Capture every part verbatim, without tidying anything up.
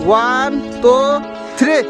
One, two, three.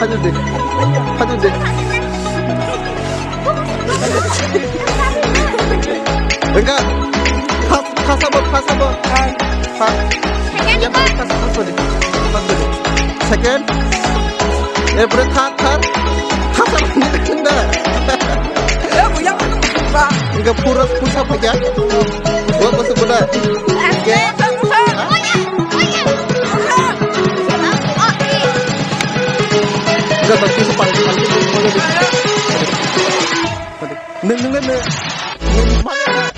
Hajar de. Hajar de. Enggak. Pas, pas apa? Pas apa? Pas. Second. Ya, pas, pas, pas, pas, pas. Second. Erpore third, third. Pas apa? Enggak. Ya, bu, ya, bu, bu. Enggak, pura, pura apa ya? Buat masuk benar. Oke. Enggak, tapi itu paling, paling, paling. Neng, neng, neng, neng. Neng, mana?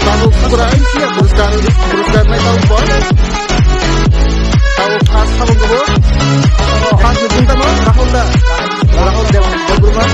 Tabuk pura isi ya, puraskar, puraskar nai tabuk bo. Tabuk first tabuk bo. First ni bintang mo, Rahul da. Rahul Dev, Debbarma.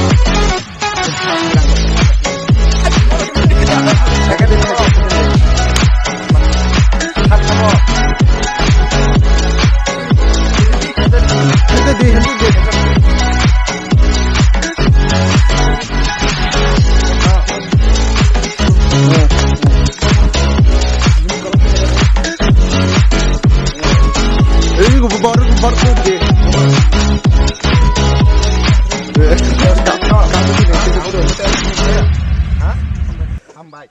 Hambai.